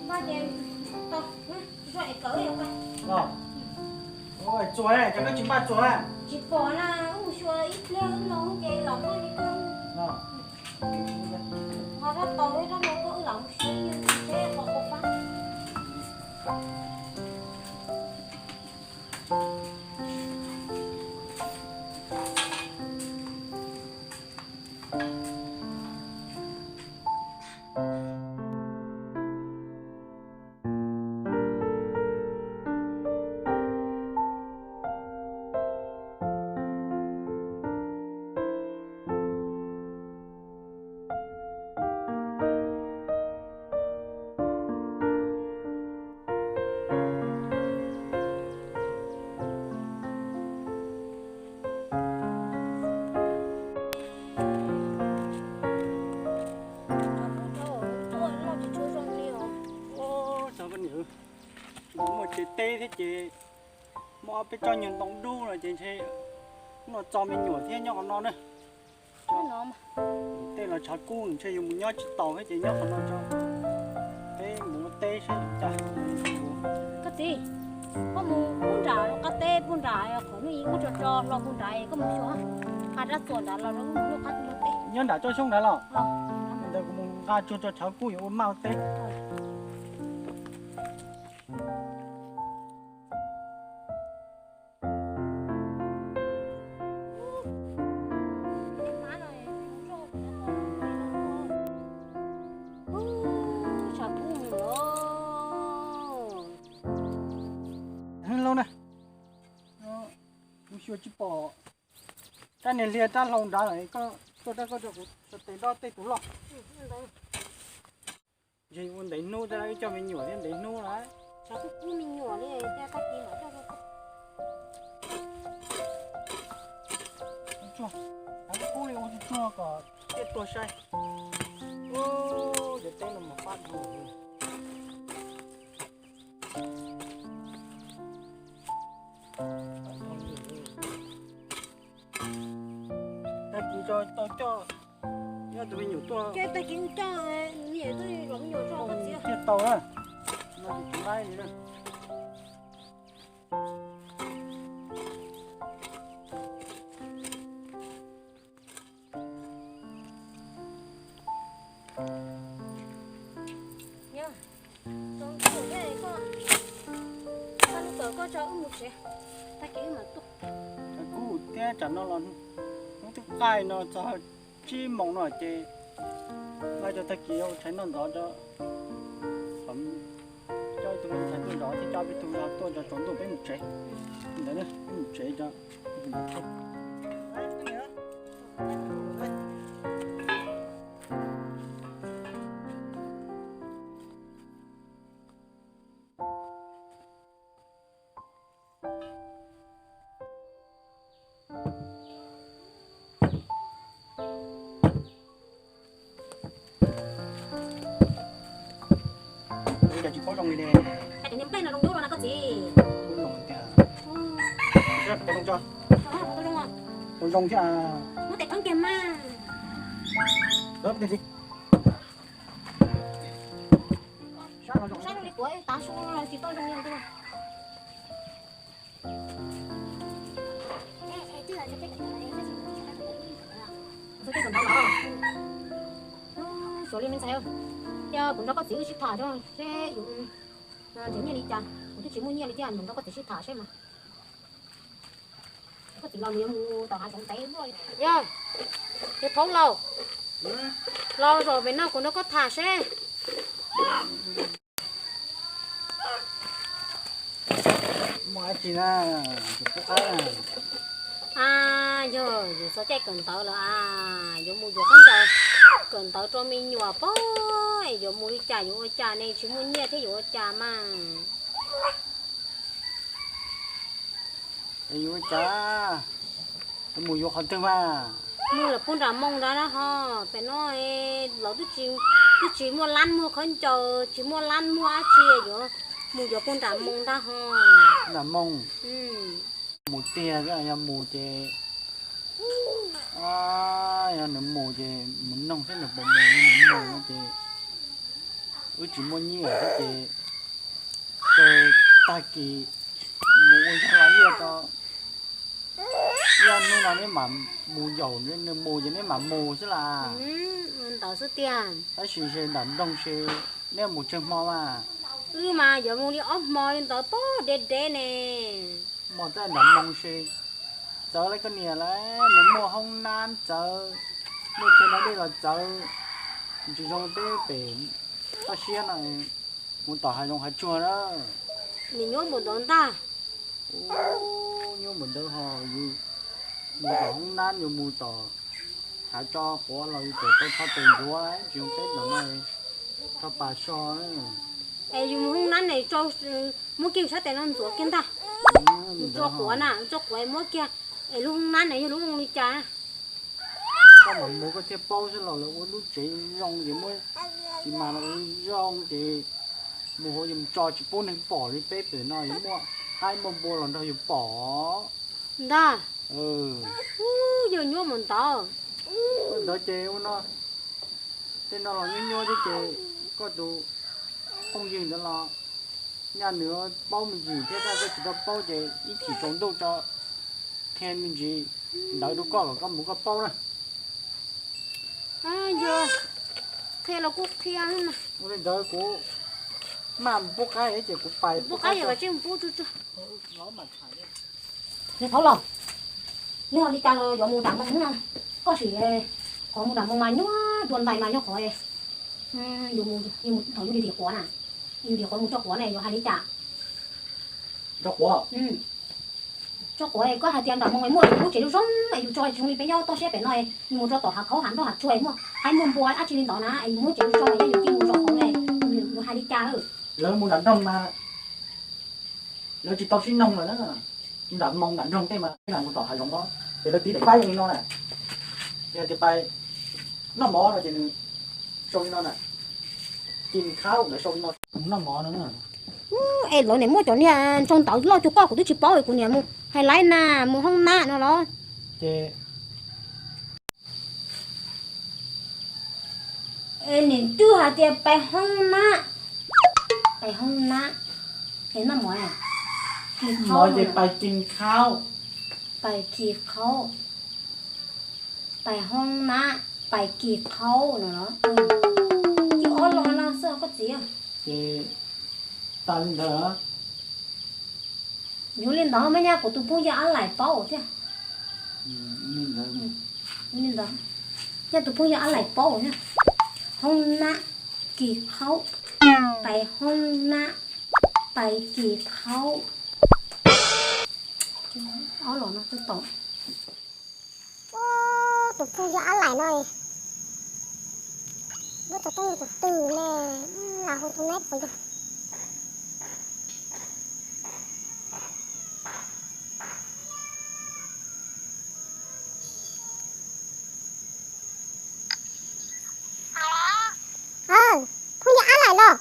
Npaj ces tau, zoj es kawm yog koj. Txuas, cas koj tsis npaj txuas na? Tsis pom na, wb mus xyuas ib pliag wb los ces los koj li koj. Ho rab taus rab no koj wb los mus xyuas ib yam seb qhov qhov fab. Cov poj niam, muaj tsev teb thiab ces muaj ob peb tsob nyuag ntoo dub no ces ntshe no txo me nyuam thiab nyob qhov no na. Tej los tshav kub ntshe yus mus nyob tsis taus thiab ces nyob qhov no tso. Peb mus ua teb saib cas. Koj txiv, koj mus ub nram qab teb puag nram qhov no ib ub tso tso hlo puag nrad koj mus xyuas, nqa rab txuas nrad los rau wb mus noj qab tus ntawd teb. Nyob nram tsob xyoob nrad los? Ntawd kuv mus nqa tsuag tso tshav kub yuav ua maj ua teb. Tshav kub mus los. Hwj lauj na, kuv xyuas tsis pom rab niag liag rab hlau nrad lawm, koj tuaj rab koj rau kuv tes dob tej tus loj. Ntshe ua ntev hnub thiab, wb coj me nyuam thiab ntev hnub lawm. Tshav kub kub me nyuam li, tag kis mam coj. Tshav kub kub li ua tsuag tsuag kom thiaj tuag sai. Ub, cov teb no mas fab dhau. Tag kis tau coj, coj tus me nyuam tuaj. Ces tag kis mus coj, niam tuaj zov me nyuam tso koj txiv. Thiaj tau na. No ces tsis laib li na. Yog, tau ntau thiab koj, koj lub kawm koj tso wb mus tsev, tag kis wb mam tuaj. Kub thiab, tsam no los hnub twb qaij no txog tsib moos no ces laib tso, tag kis yuav ua tshais noj ntxov tso. Coj ib tug me ntxhais tuaj zov thiab coj peb tug zog tuaj tso tsaus ntuj peb mus tsev. Ntawd peb mus tsev tso. Cas tsis paub zoo li ne. Cas cov niag nplej no zoo dub no na koj txiv. Zoo tiag. Tau zoo thiab. Muab tes thoob kiag mas. Saib zoo li puav tav su los tsis tau zoo li. Suav li me ntxhais, yog kuv nrog koj txiv wb sib tham seb yus nrhiav nyiaj li cas, kuv twb tsis muaj nyiaj li thiab, mus nrog koj txiv sib tham seb mas. Koj txiv los nws yuav mus tom hav zoov ntev luaj li. Yog, yog thaub laus, los zaum pem no kuv nrog koj tham seb. Muaj dab tsi na, tus pub qab na? A, yog yus txog caij kawm ntawv lawm a, yuav mus yuav khaub ncaws kawm ntawv rau me nyuam pab, yuav mus li cas yuav ua cas ne, tsis muaj nyiaj thiab yuav ua cas mas. Yuav ua cas, yuav mus yuav qhov twg mas? Mus lawm puag nram Moos ntag na ho, pem no lawv twb tsis muaj lab muag khaub ncaws, tsis muaj lab muag dab tsi, yuav mus yuav puag nram Moos ntag ho. Nram Moos. Mus tiag, yog mus ces, yog nws mus ces mus noog seb nws puas mus, yog nws mus no ces Wb tsis muaj nyiaj thiab ces, ces tag kis mus ua yog los liaj rau, ib ob hnub no neb mam mus yaum nws mus ces neb mam mus xwb las. Ntawd xwb tiag. Tab sis nram nroog ces neb mus tsawg hmo mas? Wb mas yuav mus li ob hmo li ntawd pob deb deb ne. Mus txog nram nroog ces txawv lawm koj niam, lawv nws muaj hoob nab txawv, muaj chaw noj dej los txawv, tsis zoo peb pem toj siab no, mus tom hav zoov hav tsuag na. Nws nyuaj npaum ntawd ntag. Nyuaj npaum ntawd ho yus mus tom hoob nab, yus mus tom hav tso quav los yus tseem tau txhob tes ntxuav, tsis zoo peb tom no, txhob pas so. Es yus mus hoob nab ne, muab kiag sab tes no ntxuav kiag ntag. Mus tso quav na, tso quav muab kiag, es lub hoob nab ne yog lub zoo li cas? Koj mam mus koj thiaj paub xwb los, lawv ua lub tsev zoo ces muab, tsis mas los ua zoo ces mus hauv yus tso tsis pub neeg pom li, peb pem no yuav muaj qaib muaj npua los nrog yus pom ntag. Yog nyuaj mus ntawd. Ntawd ces ua no, tej no los nyuaj nyuaj thiab ces koj tus phooj ywg ntawd los nyaj nws paub me ntsis thiab, koj tsis tau paub ces ib chim tsaus ntuj tso qhia me ntsis ntawd rau koj kom koj mus koj paub na. Yog qhia los kuj qhia. Ua li ntawd kuv maj mus pub qaib ces kuv pais pub qaib. Tsis pub tsuj tsuag. Neb thaub los, neb ho li cas los yuav mus nram Moos no? Koj sim, qhov mus nram Moos mas nyuaj dua ntais mas nyob qhov yus mus thaum yus diam quav na, yus diam quav mus tso quav ne yuav hais li cas? Tso quav. Tso quav koj hais tias nram Moos muaj lub tsev zoo zoo es yus tso zoo li peb nyob toj siab pem no, yus mus rau tom hav khaub hav nroj hav tsuag muaj qaib muaj npua dab tsi li ntawd na, yus muab tsev tso es yus cia mus zov hauv ne, yuav hais li cas? Lawv mus nram nroog mas lawv tsis tau sib noog lawm na. Nram Moos nram nroog tej mas mus tom hav zoov os, ces lawv tiv daim npaib zoo li no na, ces tias pais noj mov no ces nws sau li no na, ci khaub ntawd sau li no, noj mov no na. Es lawv nim muaj cov niag ntsoo ntawv loj cuag koj kuv twb tsis paub, kuv niam mus hais laib na, mus hoob nab no los. Ces es nim twb hais tias pais hoob nab, pais hoob nab, es noj mov, ci khaub, pais ci khaub, pais ci khaub, pais hoob nab, pais ci khaub no los. Ces ob los no xwb koj txiv. Ces tas li ntawd. Yuav li ntawd mas nyaj kuv tus phooj ywg Ab Laim paub thiab. Li ntawd, nyaj tus phooj ywg Ab Laim paub thiab. Hoob nab, ci khaub, pais hoob nab, pais ci khaub. Ob los no twb tau. Tus phooj ywg Ab Laim no, muab tus phooj ywg tus twg ne, los hu tus neb puas yog? Phooj ywg Ab Laim los?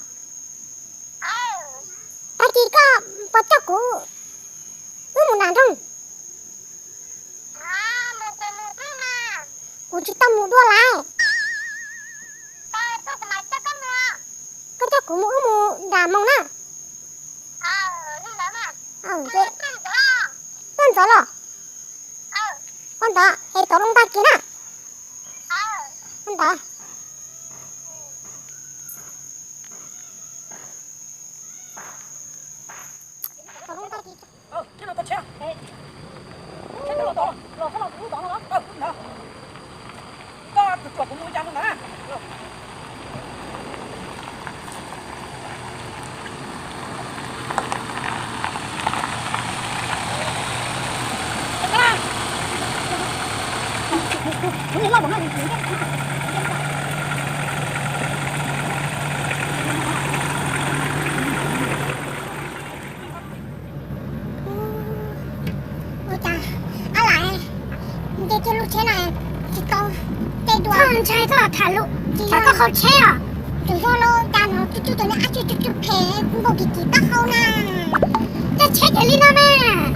Tag kis koj puas coj kuv wb mus nram nroog? Kuv tsis tau mus dua lawm. Koj coj kuv mus wb mus nram Moos na. Tuaj ntxov los? Ua ntawd es tau loo tag kis na. Ua ntawd. Ua cas Ab Laim nce kiag lub tsheb no tsis tau tej dua, ntshai koj tham lus tsis yog koj hau tsheb os. Tseem yog los cas no tsuj tsuj cov niag dab tsi tsuj tsuj phem kuv nkaus kiv kiv taub hau na. Coj tsheb ces li no mas.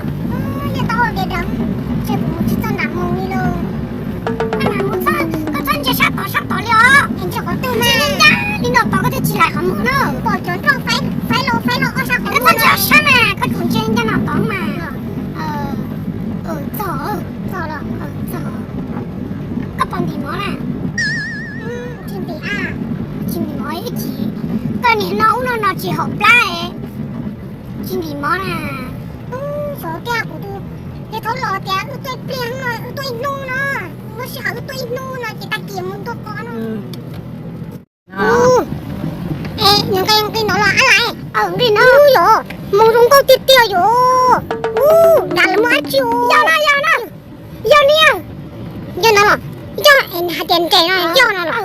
Niag taub hau dev deev, ntshe kuv mus tsis txog nram Moos li lauj. Koj txhob ntsia sab tod sab tod li os. Ntsia qhov twg mas li ncaj li no. Tod koj twb tsis lam qhov muag na. Pom cov nroj faib faib los faib los ob sab qhov muag. Koj tsis sab mas koj tsuas ntsia ncaj no tod mas. Txog, txog los txog. Koj pom ntim mov na? Tsis ntim a. Tsis ntim mov ib chim. Koj niam no ub no no tsis haum plab. Tsis ntim mov na. Xyov tiag kuv tus, ces thaum los tias wb tuaj ib pliag no, wb tuaj ib hnub no, lub sij hawm wb tuaj ib hnub no ces tag kis mus ntua qos no. Es nqis nqis no los ab lais? Nqis no yom, mus zoo nkauj tiag tiag yom. Ub, nram lawv muaj dab tsi? Yog na, yog na, yog niag, yog no los, yog hais tias nres no yog no los.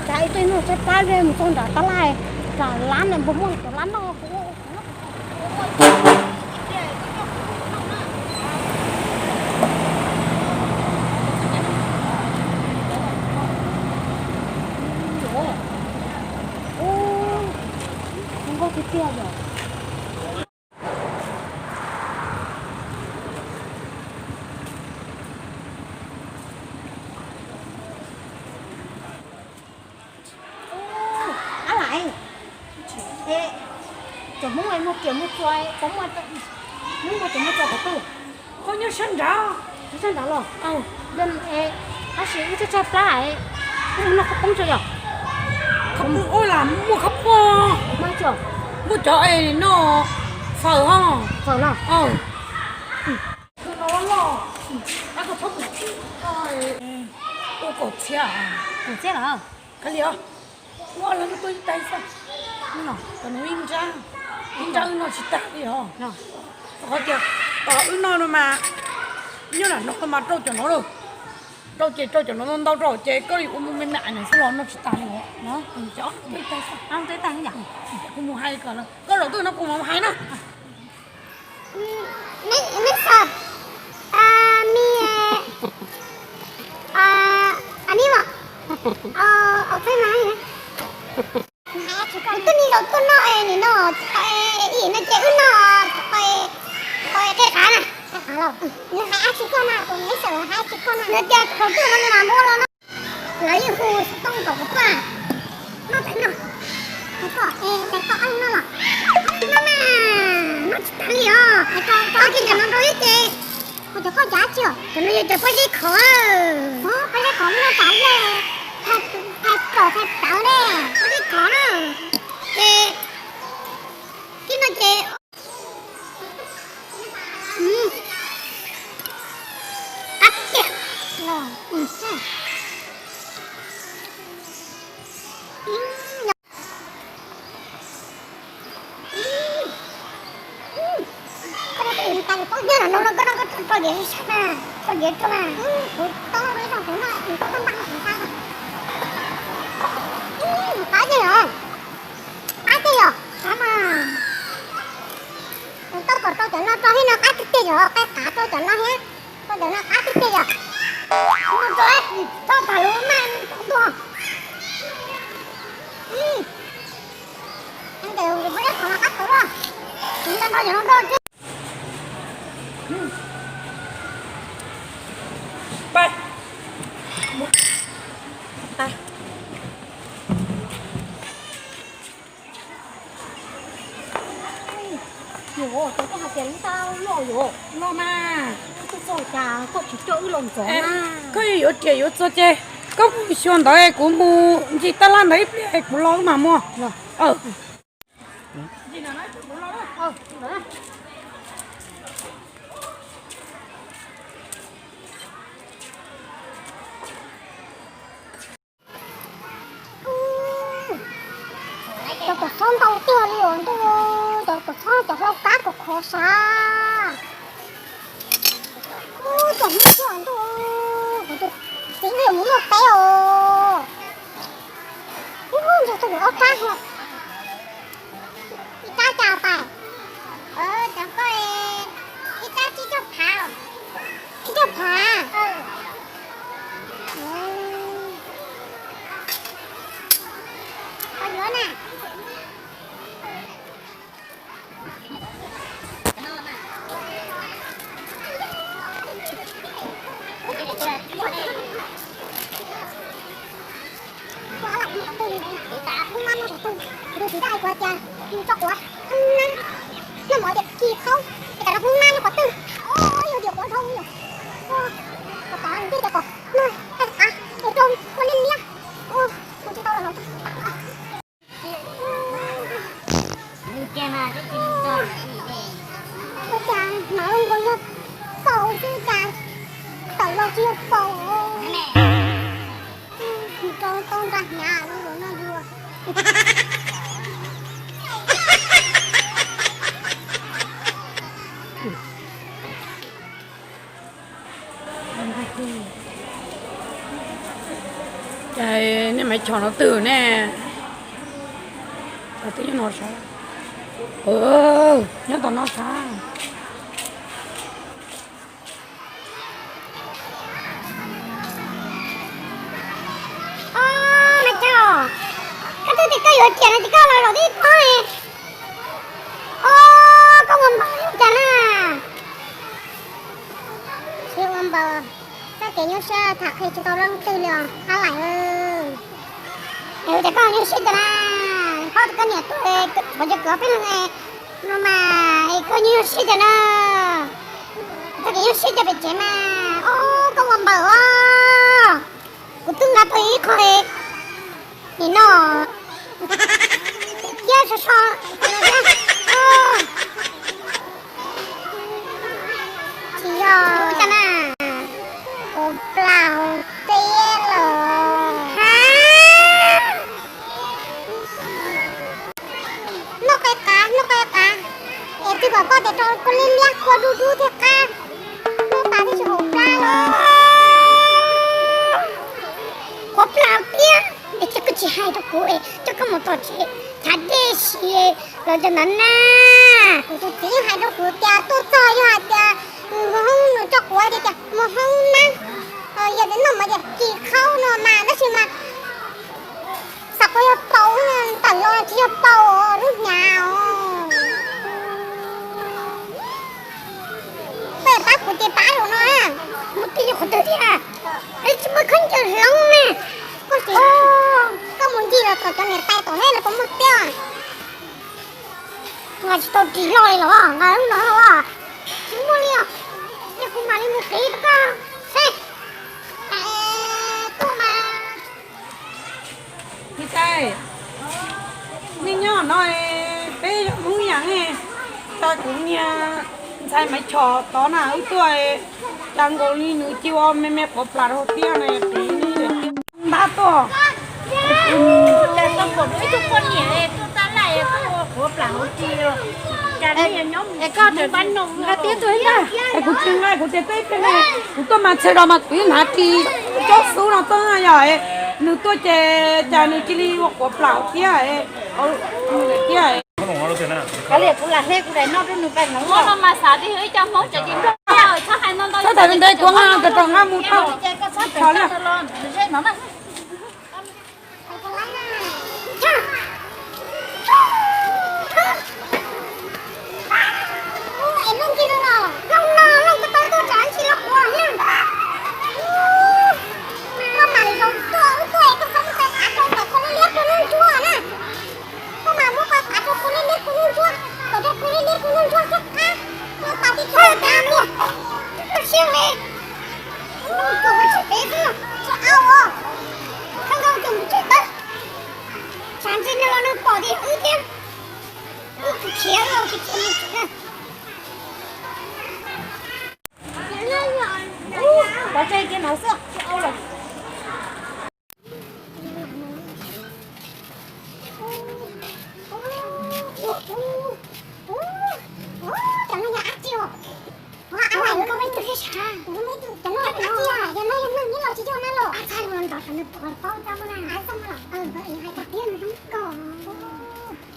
Cas ib tug nyuag tshaib plab mus txog nram tab laj, nram lab ntawd puas muaj cov lab noj. Zoo nkauj tiag tiag yom. Ab lais, cov Hmoob muag kiav muag txua, Hmoob muag kiav muag txua kuv twb, koj nyob sab nrad, sab nrad los, tab sis wb tshaib tshaib plab, wb mus noj khaub poob tso yom. Khaub poob, ua las muaj khaub poob, muaj cov es noj faws ho, faws no. Ua kaum txhiab, kaum txhiab los. Kav liam, ua los tuaj ib tais xwb. Cov no ib nrab, ib nrab wb noj tsis tag li os. Rau qhov tias wb noj no mas nyob nram no mas rau cov no lawm. Rau ces rau cov no ntau rau ces koj yuav ua mus me me na xwb los noj tsis tag li os. Cov tuaj ib tais xwb. Kuv mus hais kom koj zaum twg no kuv mam hais na. Neb xav, mi, a, ni mas, o, peb mas, twb ni zaum tuaj noj nim no, ib no ces wb noj qe qav na. Nws hais dab tsi koj na, tus neb xav hais dab tsi koj na, nws tias zaum tuaj no nws mam muab los no. Lawv yeej hu xov tooj kom kuv tuaj noj tais no, hais kom es tais koj ob leeg noj los, noj mas noj tsis tag li os. Hais rau koj ces cov no rau ib ces, hu cov koj cav tsi os, cov no yog cov pob zeb khov, pob zeb khov noj tas li, thaij thaij tawv ne, pob zeb khov na, ces kib no ces qab tiag. Koj no koj yeej tas koj nyob nram no no koj no koj tso diav sab na, tso diav rau na, kuv tau ib zaug kuv noj kuv tau tau npaj kuv sab. Qab tiag yom, qab tiag yom, qab mas. Kuv tau kom rau cov no rau thiab no qab tiag tiag yom, qab qab rau cov no thiab, rau cov no qab tiag tiag yom. Kuv mus rau tso tag lub maj ntuag. Ces kuv muab ib qhov no qab tau los, kuv nco nco cov no rau thiab. Yuav, cov koj hais tias lub tab loj yuav. Loj mas. Koj txog cas koj tsis coj wb los ntxov na. Koj yuav riam yuav txog ces koj mus xyuas ntawd, kuv mus ncig tab laj ntawd ib pliag kuv los wb mam mus. Los. Cov kua txob ntau tiag li os ntuj, cov kua txob cov hlau kab kos khov sav. Ub, cov hmoob tiag ntuj, kuv tus txiv yuav mus luaj teb os. Ub, ntshe tuaj yuav ob rab ho. Ib rab cas pais? Cov koj, ib rab tsib caug phav. Tsib caug phav? Koj yuav na. Ua cas hnav zoo nkaus yog tau xwb cas, tawm los tsis yog paus. Mus rau tau nra hnyav zoo nkaus no dua. Cas nej Maiv Chos no twg ne? Twb nyob no sav. Nyob tom no sav. Os, Maiv Chos, koj twb tias koj yuav riam no ces koj los zaum tib pob. Os, koj ua npaws li cas na? Tsis ua npaws, txoj kev nyuaj siab tham qhia tsis tau leej twg li os Hab Laim. Es tias koj nyuaj siab cas na? Koj, koj niam tuaj, qhov cov kwv peb leeg no mas es koj nyuaj siab cas na? Txoj kev nyuaj siab coj pem tsev mas, os, koj ua npaws os. Kuv twb nqa tau ib qho nim no thiab so so. Tsis yog cas na, kuv plam tiab lawm. Ha, noj qe qab, noj qe qab, es twb kom koj tias rau kua liab liab kua dub dub thiaj qab, noj tas twb tsis haum plab li. Kuv plam tiab, es cas koj tsis hais rau kuv es coj koj mus tom tsev thav dej si los cov ntawd na. Kuv tus txiv hais rau kuv tias tuaj txog yog hais tias mus hoob nws coj kuv tias mus hoob na, yog tias noj mas tias kis qhaub no mas tab sis mas xav kuv yog paus, tawm los tsis yog paus lub hnyav os. Peb pab kuv ces pab lus no, mus twg yog qhov twg thiab, es tsis muaj khaub ncaws hloov ne. Koj mus ncig los tom cov niam tais tom ne los puas muaj tiab? Nqa tsis tau ris loj li los nqa lub no los tsis muaj li os. Yog kuv mam li mus qiv rau koj seb. Tuaj mas. Niam tais, nej nyob no, peb yog Hmoob Yas ne, cas kuv niag ntxhais Maiv Chos tod na wb tuaj, cas nkaus li nws cia ua me me quav plas hauv tiab na, kuv niag ntab tuaj. Es koj nqa tiab tuaj ib ntag. Es kuv tsis nqa, kuv tias teb ib pliag ne, kuv tuaj mas txhia zos mas kuv yeej hnav ris cob xub no tuaj yog nws tuaj ces cas nws cia li ua quav plas hauv tiab, tiab. Kuv lam hle kuv daim no rau nws pais hloov no mas xav tias yog ib co Hmoob tseem tsis nrog txhob tham ntev kuv nqa rau rau nqa mus tau. Es looj ntsis no los, looj no looj ko taw tuaj tsam ntsis los quav na. Koj mam li zoo tuaj wb tuaj es koj txhob muab qe qav rau kom kua liab liab kua ntsuab na. Koj mam muab qe qav rau kua liab liab kua ntsuab, kom rau kua liab liab kua ntsuab thiab qab, koj tas tib tug qab mus. Koj siab li. Koj tsis peb xwb, tsis au os. Xwb.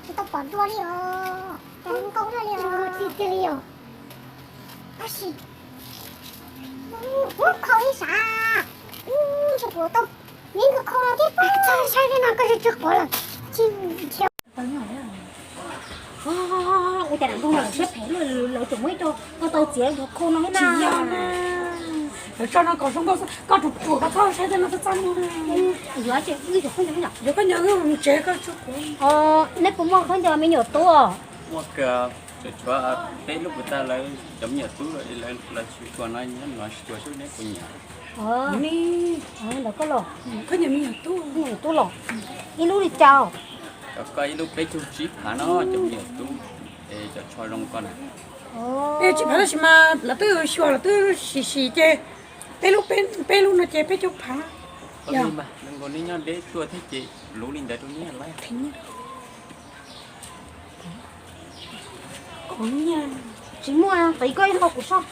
Tsis tau pom dua li os, cas nkauj dua li os. Tab sis kuv khau ib sab, ub, kuv tau, neb nkawd khau no thiab, saib li no koj tsis quav lawm. Ua cas ntuj no siab phem luaj, lawv tseem muaj ib co tau txiav nkawd khau no thiab na. Lawv tso no kom zoo nkauj xwb, koj ruam ruam koj txhob saib tej no txaj txaj muag. Yuav ces wb yuav khaub ncaws, yuav khaub ncaws mus tsev koj tsis quav. Neb puas muaj khaub ncaws me nyuam tub? Muaj kawg, tshuav peb lub puas tag lawv cov me nyuam tub lawv tsis tuag no nyob no tsis tuag xwb neb puas nyiam? Ntawm koj los, khaub ncaws me nyuam tub, me nyuam tub los, ib lub li cas? Cov koj ib lub peb caug tsib phav no cov me nyuam tub, es cov tsho zoo koj na. Peb caug tsib phav tab sis mas lawv twb xyuas lawv twb sim sim ces peb lub, peb lub no ces peb caug phav. Neb nyob deb tuaj thiab ces luv li ntawd rau neb lawm. Tsis muaj, qiv koj ib qho kuv soj.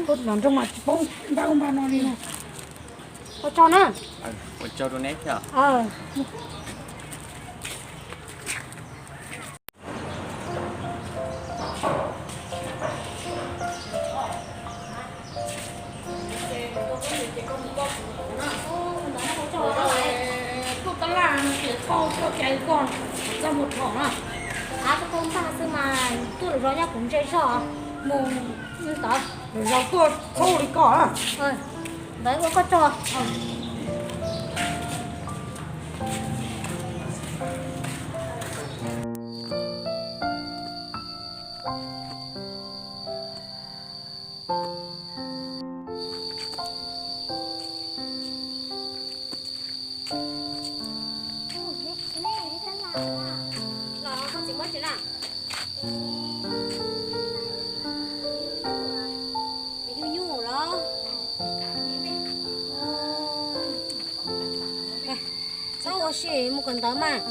Koj nrog mas tsis paub npaj ub npaj no li. Ua tsaug na. Ua tsaug rau neb thiab. Tuaj tab laj no ces thauj tuaj cais koj, txaj muag dhau na. Av, tuaj thauj npaj xwb mas tuaj lwm zaus nyob kuv ntse zog. Mus tod, lwm zaus tuaj thauj li koj. Ntawd ua koj tsaug. Los koj txiv muab tsis na? Nyuj nyuj los? Txhob ua si, mus kawm ntawv mas.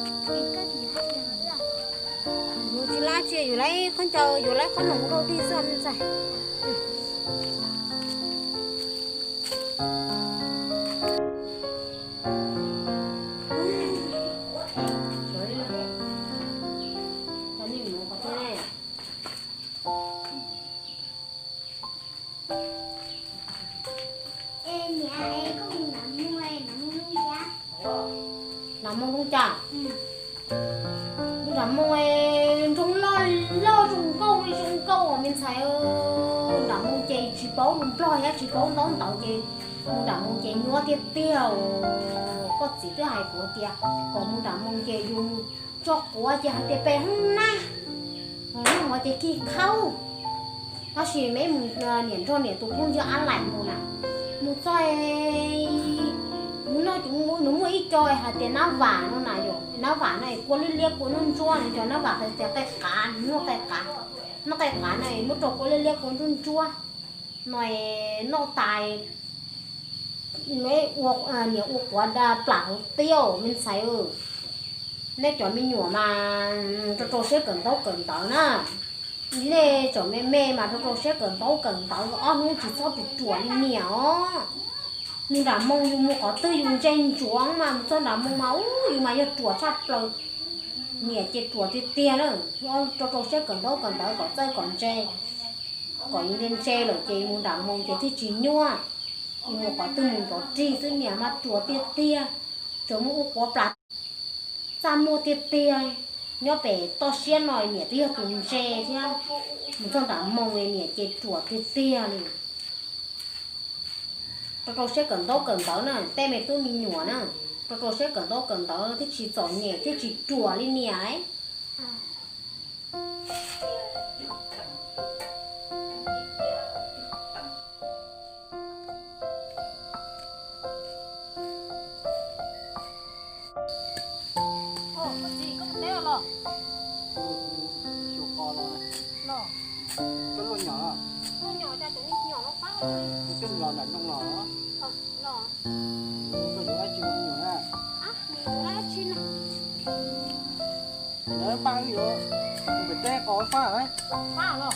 Yus tsis lab tsi, yus laib khaub ncaws, yus laib qhob noom rau dig xwb me ntxhais. Nram Moos zoo cas? Nram Moos nroog loj loj zoo nkauj li zoo nkauj os me ntxhais. Nram Moos ces tsis paub lus Nplog thiab tsis paub ntaub ntawv ces mus nram Moos ces nyuaj tiag tiag. Koj txiv twb hais kuv tias kom mus nram Moos ces yus mus tso quav ces hais tias pem hoob nab, hnub no ces kig khaub. Tab sis me mus niam nrog niam tus phooj ywg Ab Laim mus na, mus txog nws noj, nws muaj ib co hais tias nab vam no na yom, nab vam no kua liab liab kua ntsuab ntsuab, nws cov nab vam tias qaij qav, nws muaj qaij qav, noj qaij qav no muab rau kua liab liab kua ntsuab ntsuab no noj tas, niam ua quav plam hauv tiab me ntxhais. Nej cov me nyuam mas rau rau siab kawm ntaub kawm ntawv na. Nej cov me me mas rau rau siab kawm ntaub kawm ntawv, ob hnub tsis txhob ruam ruam li niam os. Mus nram Moos yus mus qhov twg yus ntse ntsuav mas mus txog nram Moos mas ub yus mas yog ruam tshaj plaws. Niam ces ruam tiag tiag na. Rau rau siab kawm ntaub kawm ntawv kom txawj kom ntse, kom yus ntse ntse lawm ces mus nram Moos ces thiaj tsis nyuaj. Yus mus qhov twg mus nrov rig xwb niam mas ruam tiag tiag. Tseem muaj ua quav plam txaj muag tiag tiag. Nyob pem toj siab no niam twb yog tus ntse thiab, mus txog nram Moos niam ces ruam tiag tiag li. Rau rau siab kawm ntaub kawm ntawv na tej me tub me nyuam na, rau rau siab kawm ntaub kawm ntawv thiaj tsis txom nyem thiaj tsis ruam li niam. Koj txiv, koj mus teb los? Los. Koj luaj nyom los? Luaj nyom, cas tseem nyom los fab li. Koj los nram nroog. Koj yuav dab tsi ua me nyuam na? Lawv npaj wb yuav mus pem teb qos fab na.